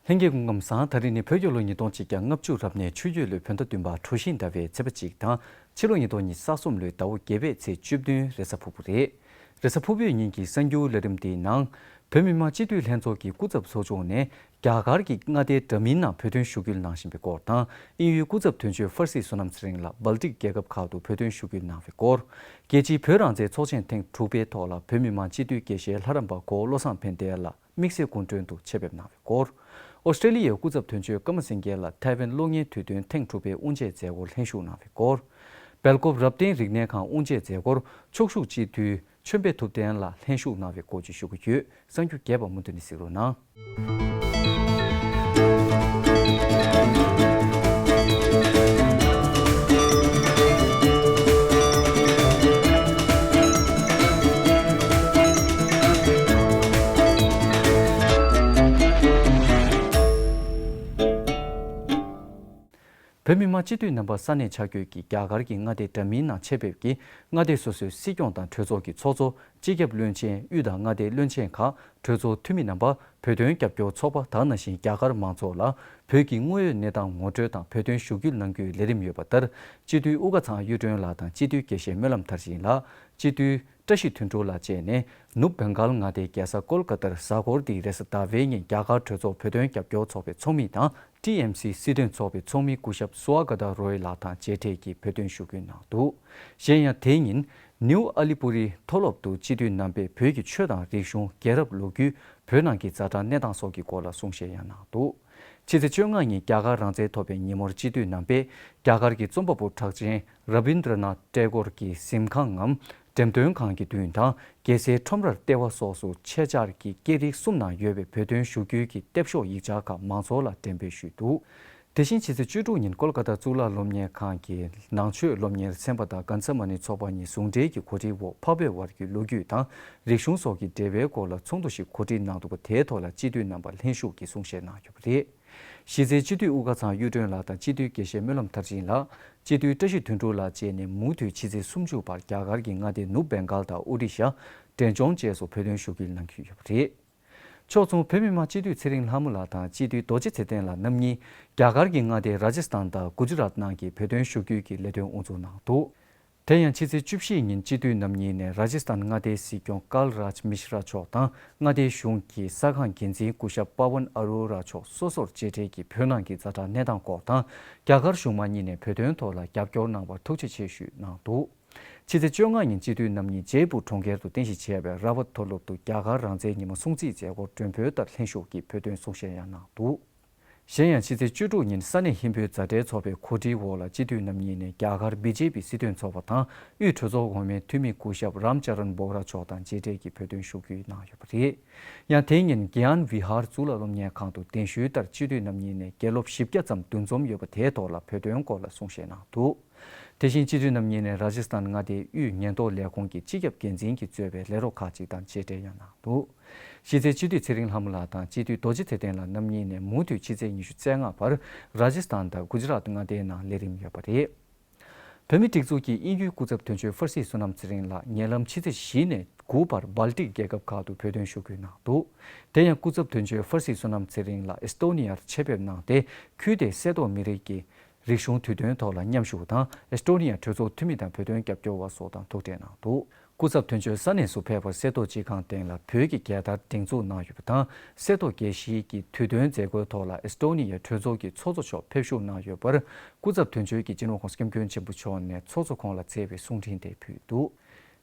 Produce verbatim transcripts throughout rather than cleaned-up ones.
ལྷན་རྒྱས་སྐུ་ཁམས་བཟང་། ད་རིང་ནི་བོད་རྒྱལ་ལོ་ཉིས་སྟོང་ཆིག་བརྒྱ་ལྔ་བཅུ་རབ་གནས་ཆུ་རྒྱུས་ལོའི་བོད་ཟླ་བདུན་པ་གྲོ་བཞིན་ཟླ་བའི་ཚེས་པ་གཅིག་དང་། ཕྱི་ལོ་ཉིས་སྟོང་ཉི་ཤུ་རྩ་གསུམ་ལོའི་ཟླ་བ་བརྒྱད་པའི་ཚེས་བཅུ་བདུན་རེས་གཟའ་ཕུར་བུ་རེད། རེས་གཟའ་ཕུར་བུའི་ཉིན་གྱི་གསར་འགྱུར་ལས་རིམ་འདིའི་ནང་། བོད་མི་མང་སྤྱི་འཐུས་ལྷན་ཚོགས་ཀྱི་སྐུ་ཚབ་ཚོགས་ཆུང་ནས་རྒྱ་གར་གྱི་མངའ་སྡེ་འདྲ་མིན་ནང་བོད་དོན་ཞུ་སྐུལ་གནང་བཞིན་པའི་སྐོར་དང་། དབྱིན་ཡུལ་སྐུ་ཚབ་དོན་གཅོད་ཧྥར་སི་བསོད་ནམས་ཚེ་རིང་ལགས་སྦལ་ཏིག་རྒྱལ་ཁབ་ཁག་ཏུ་བོད་དོན་ཞུ་སྐུལ་གནང་བའི་སྐོར། རྒྱལ་སྤྱིའི་བོད་རང་བཙན་ཚོགས་ཆེན་ཐེངས་དྲུག་པའི་ཐོག་ལ་བོད་མི་མང་སྤྱི་འཐུས་དགེ་བཤེས་ལྷ་རམས་པ་གོ་བློ་བཟང་ཕན་བདེ་ལགས་དམིགས་བསལ་སྐུ་མགྲོན་དུ་ཆེད་ཕེབས་གནང་བའི་སྐོར། ཨོ་སི་ཀྲེ་ལི་ཡའི་སྐུ་ཚབ་དོན་གཅོད་ཀརྨ་སེང་གེ་ལགས་ཐའེ་ཝན་གློག་བརྙན་དུས་སྟོན་ཐེངས་དྲུག་པའི་དབུ་འབྱེད་མཛད་སྒོར་ལྷན་ཞུགས་གནང་བའི་སྐོར། སྦེལ་ཀོབ་རབ་བརྟན་རིག་གནས་ཁང་དབུ་འབྱེད་མཛད་སྒོར་ཕྱོགས་བཞུགས་སྤྱི་འཐུས་ཆོས་འཕེལ་ཐུབ་བསྟན་ལགས་ལྷན་ཞུགས་གནང་བའི་སྐོར་བཅས་ཞུ་གི་ཡོད། གསར་འགྱུར་རྒྱས་པ་མུ་མཐུད་ནས་གཟིགས་རོགས་གནང་། བོད་མི་མང་སྤྱི་འཐུས་རྣམ་པ་ས་གནས་ཆ་བགོས་ཀྱིས་རྒྱ་གར་གྱི་མངའ་སྡེ་འདྲ་མིན་ནང་ཆེད་ཕེབས་ཀྱིས། མངའ་སྡེ་སོ་སོའི་སྲིད་སྐྱོང་དང་གྲོས་ཚོགས་ཀྱི་ཚོགས་གཙོ། སྤྱི་ཁྱབ་བློན་ཆེན། དབུས་དང་མངའ་སྡེའི་བློན་ཆེན་ཁག་གྲོས་ཚོགས་འཐུས་མི་རྣམ་པ། བོད་དོན་རྒྱབ་སྐྱོར་ཚོགས་པ་དང་། ནང་བཞིན་རྒྱ་གར་མང་ཚོགས་ལ་བོད་ཀྱི་དངོས་ཡོད་གནས་སྟངས་ངོ་སྤྲོད་དང་། བོད་དོན་ཞུ་སྐུལ་གནང་རྒྱུའི་ལས་རིམ་ཡོད་པ་ལྟར། སྤྱི་འཐུས་དབུ་དགའ་ཚང་གཡུ་སྒྲོན་ལགས་དང་། སྤྱི་འཐུས་དགེ་བཤེས་སྨོན་ལམ་མཐར་ཕྱིན་ལགས། སྤྱི་འཐུས་བཀྲ་ཤིས་དོན་གྲུབ་ལགས་བཅས་ནས། ནུབ་བེང་གཱལ་མངའ་སྡེའི་རྒྱལ་ས་ཀོལ་ཀ་ཏར་གཟའ་འཁོར་འདིའི་རེས་གཟའ་ཟླ་བའི་ཉིན། རྒྱ་གར་གྲོས་ཚོགས་བོད་དོན་རྒྱབ་སྐྱོར་ཚོགས་པའི་ཚོགས་མི་དང་། ཊི་ཨེམ་སི་སྲིད་དོན་ཚོགས་པའི་ཚོགས་མི་སྐུ་ཞབས་སུ་ཝ་ག་ཏ་རོའི་ལགས་དང་མཇལ་འཕྲད་ཀྱིས་བོད་དོན་ཞུ་སྐུལ་གནང་འདུག། གཞན་ཡང་། དེའི་ཉིན་ནིའུ་ཨ་ལི་པུ་རི་མཐོ་སློབ་ཏུ་སྤྱི་འཐུས་རྣམ་པས་བོད་ཀྱི་ཆོས་དང་རིག་གཞུང་། རྒྱལ་རབས་ལོ་རྒྱུས། བོད་ནང་གི་ཛ་དྲག་གནས་སྟངས་སོགས་ཀྱི་སྐོར་ལ་གསུང་བཤད་ཡང་གནང་འདུག། ཕྱི་ཚེས་བཅོ་ལྔ་ཉིན་རྒྱ་གར་རང་བཙན་ཐོབ་པའི་ཉིན་མོར་སྤྱི་འཐུས་རྣམ་པས་རྒྱ་གར་གྱི་རྩོམ་པ་པོ་གྲགས་ཅན་ར་བིན་དྲ་ནཱཐ་ཏེ་གོར་གྱི་གཟིམ་ཁང་ངམ་འགྲེམས་སྟོན་ཁང་གི་མདུན་དང་། རྒྱལ་སའི་ཁྲོམ་རར་ལྟེ་བ་སོགས་སུ་ཆེད་བཅར་གྱིས་སྐད་རིགས་གསུམ་ནང་ཡོད་པའི་བོད་དོན་ཞུ་སྐུལ་གྱི་ལྟེབ་ཤོག་ཡིག་ཆ་ཁག་མང་ཚོགས་ལ་འགྲེམས་སྤེལ་ཞུས་འདུག། དེ་བཞིན་ཕྱི་ཚེས་བཅུ་དྲུག་ཉིན་ཀོལ་ཀ་ཏ་གཙུག་ལག་སློབ་གཉེར་ཁང་གི་ནང་ཆོས་སློབ་གཉེར་ཚན་པ་དང་གྷན་ས་མ་ནི་ཚོགས་པ་གཉིས་ཟུང་འབྲེལ་གྱི་གོ་སྒྲིག་འོག་འཕགས་བོད་བར་གྱི་ལོ་རྒྱུས་དང་རིག་གཞུང་སོགས་ཀྱི་འབྲེལ་བའི་སྐོར་ལ་ཚོགས་འདུ་ཞིག་གོ་སྒྲིག་གནང་འདུག་པ། དེའི་ཐོག་ལ་སྤྱི་འཐུས་རྣམ་པ་ལྷན་ཞུགས་ཀྱིས་གསུང་བཤད་གནང་ཡོད་པ་རེད། གཞི་རྩའི་སྤྱི་འཐུས་དབུ་དགའ་ཚང་གཡུ་སྒྲོན་ལགས་དང་། སྤྱི་འཐུས་དགེ་བཤེས་སྨོན་ལམ་མཐར་ཕྱིན་ལགས། སྤྱི་འཐུས་བཀྲ་ཤིས་དོན་གྲུབ་ལགས་བཅས་ནས་མུ་མཐུད་ཕྱི་ཚེས་སུམ་ཅུ་བར་རྒྱ་གར་གྱི་མངའ་སྡེ་ནུབ་བེང་གཱལ་དང་ཨོ་རི་ཤ། འབྲས་ལྗོངས་བཅས་སུ་བོད་དོན་ཞུ་སྐུལ་གནང་རྒྱུ་ཡོད་པ་རེད། ཕྱོགས་མཚུངས། བོད་མི་མང་སྤྱི་འཐུས་ཚེ་རིང་ལྷ་མོ་ལགས་དང་སྤྱི་འཐུས་རྡོ་རྗེ་ཚེ་བརྟན་ལགས་རྣམ་གཉིས་རྒྱ་གར་གྱི་མངའ་སྡེ་ར་ཇི་སྟན་དང་གུ་ཇི་རཱཏ་ནང་གི་བོད་དོན་ཞུ་སྐུལ་གྱི་ལས་དོན་དབུ་འཛུགས་གནང་འདུག། དེ་ཡང་ཕྱི་ཚེས་བཅུ་བཞི་ཉིན་སྤྱི་འཐུས་རྣམ་གཉིས་ནས་ར་ཇི་སྟན་མངའ་སྡེའི་སྲིད་སྐྱོང་ཀལ་རཱཇ་མི་ཤྲ་མཆོག་དང་། མངའ་སྡེའི་གཞུང་གི་གསར་ཁང་འགན་འཛིན་སྐུ་ཞབས་པ་ཝན་ཨ་རོ་ར་མཆོག་སོ་སོར་མཇལ་འཕྲད་ཀྱིས་བོད་ནང་གི་ཛ་དྲག་གནས་སྟངས་སྐོར་དང་། རྒྱ་གར་གཞུང་མང་གཉིས་ནས་བོད་དོན་ཐོག་ལ་རྒྱབ་སྐྱོར་གནང་བར་ཐུགས་རྗེ་ཆེ་ཞུས་གནང་འདུག། ཕྱི་ཚེས་བཅོ་ལྔ་ཉིན་སྤྱི་འཐུས་རྣམ་གཉིས་ཇེ་པུར་གྲོང་ཁྱེར་དུ་རྟེན་གཞི་བྱས་པའི་ར་བཏ་མཐོ་སློབ་ཏུ་རྒྱ་གར་རང་བཙན་ཉིན་མོ་སྲུང་བརྩི་མཛད་སྒོར་མགྲོན་འབོད་ལྟར་ལྷན་ཞུགས་ཀྱིས་བོད་དོན་གསུང་བཤད་ཡང་གནང་འདུག། གཞན་ཡང་ཕྱི་ཚེས་བཅུ་དྲུག་ཉིན་ས་གནས་ཧིན་བོད་མཛའ་འབྲེལ་ཚོགས་པའི་གོ་སྒྲིག་འོག་ལ་སྤྱི་འཐུས་རྣམ་གཉིས་ནས་རྒྱ་གར་བི་ཇེ་པི་སྲིད་དོན་ཚོགས་པ་དང་དབུས་གྲོས་ཚོགས་འོག་མའི་འཐུས་མི་སྐུ་ཞབས་རམ་ཅ་རན་བྷོ་ར་མཆོག་དང་མཇལ་འཕྲད་ཀྱིས་བོད་དོན་ཞུ་སྐུལ་གནང་ཡོད་པ་རེད། ཡང་དེ་ཉིན་གྱ་ཡན་བི་ཧར་གཙུག་ལག་སློབ་གཉེར་ཁང་དུ་གདན་ཞུའི་ལྟར་སྤྱི་འཐུས་རྣམ་གཉིས་ནས་དགེ་སློབ་བཞི་བརྒྱ་ཙམ་འདུ་འཛོམས་ཡོད་པ་དེའི་ཐོག་ལ་བོད་དོན་སྐོར་ལ་གསུང་བཤད་གནང་འདུག། དེ་བཞིན་སྤྱི་འཐུས་རྣམ་གཉིས་ནས་ར་ཇི་སྟན་མངའ་སྡེའི་དབུས་ཉེན་རྟོག་ལས་ཁུངས་ཀྱི་སྤྱི་ཁྱབ་འགན་འཛིན་གྱིས་གཙོས་པའི་ལས་རོགས་ཁག་ཅིག་དང་མཇལ་འཕྲད་ཡང་གནང་འདུག། གཞི་རྩའི་སྤྱི་འཐུས་ཚེ་རིང་ལྷ་མོ་ལགས་དང་སྤྱི་འཐུས་རྡོ་རྗེ་ཚེ་བརྟན་ལགས་རྣམ་གཉིས་ནས་མུ་མཐུད་ཕྱི་ཚེས་ཉི་ཤུ་རྩ་ལྔ་བར་ར་ཇི་སྟན་དང་གུ་ཇི་རཱཏ་མངའ་སྡེའི་ནང་ལས་རིམ་ཡོད་པ་རེད། བོད་མིའི་སྒྲིག་འཛུགས་ཀྱི་དབྱིན་ཡུལ་སྐུ་ཚབ་དོན་གཅོད་ཧྥར་སི་བསོད་ནམས་ཚེ་རིང་ལགས་ཉེ་ལམ་ཕྱི་ཚེས་བཞི་ནས་དགུ་བར་སྦལ་ཏིག་རྒྱལ་ཁབ་ཁག་ཏུ་བོད་དོན་ཞུ་སྐུལ་གནང་འདུག། དེ་ཡང་སྐུ་ཚབ་དོན་གཅོད་ཧྥར་སི་བསོད་ནམས་ཚེ་རིང་ལགས་ཨེས་ཏོ་ནི་ཡར་ཆེད་ཕེབས་གནང་སྟེ། ཁུལ་དེའི་སེ་ཏོག་མི་རིགས་ཀྱི་རིག་གཞུང་དུས་སྟོན་ཐོག་ལ་མཉམ་ཞུགས་དང་། ཨེས་ཏོ་ནི་ཡ་གྲོས་ཚོགས་འཐུས་མི་དང་བོད་དོན་རྒྱབ་སྐྱོར་བ་སོགས་དང་ཐུག་འཕྲད་གནང་འདུག། སྐུ་ཚབ་དོན་གཅོད་ས་གནས་སུ་ཕེབས་པར་སེ་ཏོག་སྤྱི་ཁང་སྟེང་ལ་བོད་ཀྱི་རྒྱལ་དར་སྒྲེང་འཛུགས་གནང་ཡོད་པ་དང་། སེ་ཏོག་དགེ་བཤེས་ཀྱི་དུས་སྟོན་མཛད་སྒོའི་ཐོག་ལ་ཨེས་ཏོ་ནི་ཡའི་གྲོས་ཚོགས་ཀྱི་ཚོགས་གཙོ་མཆོག་ཕེབས་ཞུགས་གནང་ཡོད་པར། སྐུ་ཚབ་དོན་གཅོད་ཀྱིས་སྤྱི་ནོར་༸གོང་ས་༸སྐྱབས་མགོན་ཆེན་པོ་མཆོག་ནས་ཚོགས་གཙོ་ཁོང་ལ་བསྩལ་བའི་གསུང་འཕྲིན་དེ་ཕུལ་འདུག།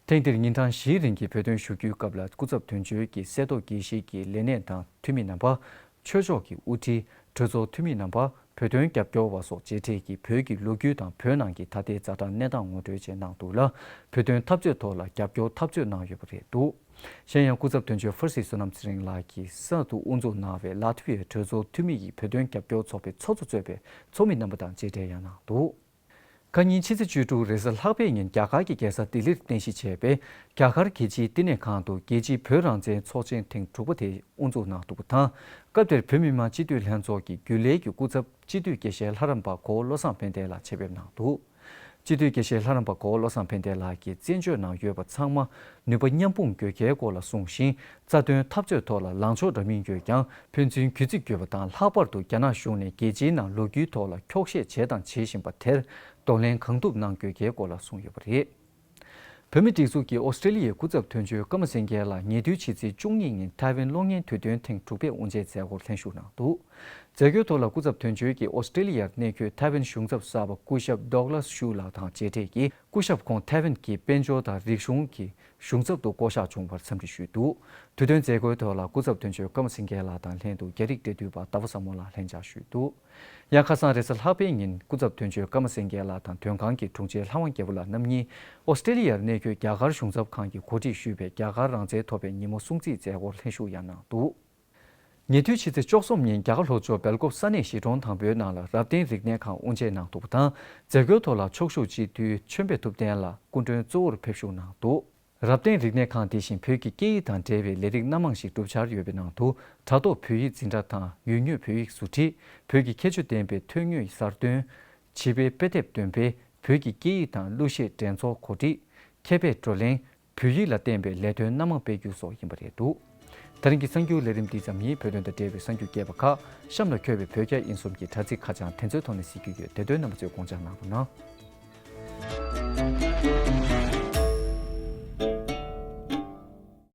ཐེངས་འདིར་ཉིན་གྲངས་བཞིའི་རིང་གི་བོད་དོན་ཞུ་སྐུལ་སྐབས་ལ། སྐུ་ཚབ་དོན་གཅོད་ཀྱིས་སེ་ཏོག་དགེ་བཤེས་ཀྱི་ལས་སྣེ་དང་འཐུས་མི་རྣམ་པ། ཆོས་ཕྱོགས་ཀྱི་དབུ་ཁྲིད། གྲོས་ཚོགས་འཐུས་མི་རྣམ་པ། བོད་དོན་རྒྱབ་སྐྱོར་བ་སོགས་མཇལ་འཕྲད་ཀྱིས་བོད་ཀྱི་ལོ་རྒྱུས་དང་བོད་ནང་གི་ད་ལྟའི་ཛ་དྲག་གནས་སྟངས་ངོ་སྤྲོད་བཅས་གནང་འདུག་ལ། བོད་དོན་འཐབ་རྩོད་ཐོག་ལ་རྒྱབ་སྐྱོར་འཐབ་རྩོད་གནང་ཡོད་པ་རེད་འདུག། གཞན་ཡང་སྐུ་ཚབ་དོན་གཅོད་ཧྥར་སི་བསོད་ནམས་ཚེ་རིང་ལགས་ཀྱིས་གསར་དུ་དབུ་འཛུགས་གནང་བའི་ལ་ཐི་བའི་གྲོས་ཚོགས་འཐུས་མི་ཡི་བོད་དོན་རྒྱབ་སྐྱོར་ཚོགས་པའི་ཚོགས་གཙོ་གཙོས་པའི་ཚོགས་མི་རྣམ་པ་དང་མཇལ་འཕྲད་ཡང་གནང་འདུག། ཁ་ཉིན་ཕྱི་ཚེས་བཅུ་དྲུག་རེས་གཟའ་ལྷག་པའི་ཉིན་རྒྱ་གར་གྱི་རྒྱལ་ས་ལྡི་ལིར་རྟེན་གཞི་བྱས་པའི་རྒྱ་གར་རྒྱལ་སྤྱིའི་བསྟི་གནས་ཁང་དུ་རྒྱལ་སྤྱིའི་བོད་རང་བཙན་ཚོགས་ཆེན་ཐེངས་དྲུག་པ་དེ་དབུ་འཛུགས་གནང་འདུག་པ་དང་། སྐབས་དེར་བོད་མི་མང་སྤྱི་འཐུས་ལྷན་ཚོགས་ཀྱི་རྒྱུན་ལས་ཀྱི་སྐུ་ཚབ་སྤྱི་འཐུས་དགེ་བཤེས་ལྷ་རམས་པ་གོ་བོ་བློ་བཟང་ཕན་བདེ་ལགས་ཆེད་ཕེབས་གནང་འདུག། སྤྱི་འཐུས་དགེ་བཤེས་ལྷ་རམས་པ་གོ་བོ་བློ་བཟང་ཕན་བདེ་ལགས་ཀྱིས་བཙན་བྱོལ་ནང་ཡོད་པ་ཚང་མ་ནུས་པ་མཉམ་སྤུངས་དགོས་གལ་སྐོར་ལ་གསུངས་ཤིང་། རྩ་དོན་འཐབ་རྩོད་ཐོག་ལ་ལངས་ཕྱོགས་འདྲ་མིན་ཡོད་ཀྱང་ཕན་ཚུན་གུས་བརྩི་དགོས་པ་དང་། ལྷག་པར་དུ་རྒྱ་ནག་གཞུང་ནས་རྒྱལ་སྤྱིའི་ནང་ལོ་རྒྱུས་ཐོག་ལ་འཁྱོག་བཤད་བྱས་དང་བྱེད་བཞིན་པ་དེར་གདོང་ལེན་གང་ཐུབ་གནང་དགོས་གལ་སྐོར་ལ་གསུངས་ཡོད་པ་རེད། བོད་མིའི་སྒྲིག་འཛུགས་ཀྱིས་ཨོ་སི་ཀྲེ་ལི་ཡའི་སྐུ་ཚབ་དོན་གཅོད་ཀརྨ་སེང་གེ་ལགས་ཉེ་དུས་ཕྱི་ཚེས་བཅུ་གཉིས་ཉིན་ཐའེ་ཝན་གློག་བརྙན་དུས་སྟོན་ཐེངས་དྲུག་པའི་དབུ་འབྱེད་མཛད་སྒོར་ལྷན་ཞུགས་གནང་འདུག། མཛད་སྒོའི་ཐོག་ལ་སྐུ་ཚབ་དོན་གཅོད་ཀྱིས་ཨོ་སི་ཀྲེ་ལི་ཡར་གནས་འཁོད་ཐའེ་ཝན་གཞུང་ཚབ་གསར་པ་སྐུ་ཞབས་ཌོག་ལཱས་ཤུ་ལགས་དང་མཇལ་འཕྲད་ཀྱིས། སྐུ་ཞབས་ཁོང་ཐའེ་ཝན་གྱི་དཔལ་འབྱོར་དང་རིག་གཞུང་གི་གཞུང་ཚབ་ཏུ་བསྐོ་གཞག་བྱུང་བར་འཚམས་འདྲི་ཞུས་འདུག། དུས་སྟོན་མཛད་སྒོའི་ཐོག་ལ་སྐུ་ཚབ་དོན་གཅོད་ཀརྨ་སེང་གེ་ལགས་དང་ལྷན་དུ་རྒྱ་རིགས་འབྲེལ་མཐུད་པ་ཟླ་བ་བཟང་མོ་ལགས་ལྷན་བཅར་ཞུས་འདུག། ཡང་ཁ་སང་རེས་གཟའ་ལྷག་པའི་ཉིན་སྐུ་ཚབ་དོན་གཅོད་ཀརྨ་སེང་གེ་ལགས་དང་དོན་ཁང་གི་དྲུང་ཆེ་ལྷ་དབང་རྒྱལ་པོ་ལགས་རྣམ་གཉིས་ཨོ་སི་ཀྲེ་ལི་ཡར་གནས་འཁོད་རྒྱ་གར་གཞུང་ཚབ་ཁང་གིས་གོ་སྒྲིག་ཞུས་པའི་རྒྱ་གར་རང་བཙན་ཐོབ་པའི་ཉིན་མོ་སྲུང་བརྩིའི་མཛད་སྒོར་ལྷན་ཞུགས་ཡང་གནང་འདུག། ཉེ་དུས་ཕྱི་ཚེས་བཅུ་གསུམ་ཉིན་རྒྱ་གར་ལྷོ་ཕྱོགས་སྦེལ་ཀོབ་ས་གནས་གཞིས་གྲོང་དང་པོའི་ནང་ལ་རབ་བརྟན་རིག་གནས་ཁང་དབུ་འབྱེད་གནང་འདུག་པ་དང་། མཛད་སྒོའི་ཐོག་ལ་ཕྱོགས་བཞུགས་སྤྱི་འཐུས་ཆོས་འཕེལ་ཐུབ་བསྟན་ལགས་སྐུ་མགྲོན་གཙོ་བོར་ཕེབས་ཞུགས་གནང་འདུག། རབ་བརྟན་རིག་གནས་ཁང་དེ་བཞིན་བོད་ཀྱི་སྐད་ཡིག་དང་འབྲེལ་བའི་ལས་རིགས་སྣ་མང་ཞིག་གྲུབ་འཆར་ཡོད་པའི་ནང་དུ། དྲ་ཐོག་བོད་ཡིག་འཛིན་གྲྭ་དང་ཡུལ་དངོས་བོད་ཡིག་ཟུར་ཁྲིད། བོད་ཀྱི་ཁྱད་ཆོས་ལྡན་པའི་ཐོན་དངོས་གསར་ཐོན། བྱིས་པའི་དཔེ་དེབ་འདོན་སྤེལ། བོད་ཀྱི་སྐད་ཡིག་དང་གླུ་གཞས་འགྲན་ཚོགས་གོ་སྒྲིག། མཁས་པའི་བགྲོ་གླེང་། བོད་ཡིག་ལ་བརྟེན་པའི་ལས་དོན་སྣ་མང་སྤེལ་རྒྱུ་སོགས་ཡིན་པ་རེད་འདུག། དེ་རིང་གི་གསར་འགྱུར་ལས་རིམ་འདི་ཙམ་ཡིན། བོད་དོན་དང་འབྲེལ་བའི་གསར་འགྱུར་རྒྱས་པ་ཁག་གཤམ་ལ་འཁོད་པའི་བོད་རྒྱ་དབྱིན་གསུམ་གྱི་དྲ་ཚིགས་ཁ་བྱང་དེ་ཚོའི་ཐོག་ནས་གཟིགས་རྒྱུ་ཡོད། དེ་དོན་རྣམ་པ་ཚོས་དགོངས་འཇགས་གནང་རོགས་གནང་།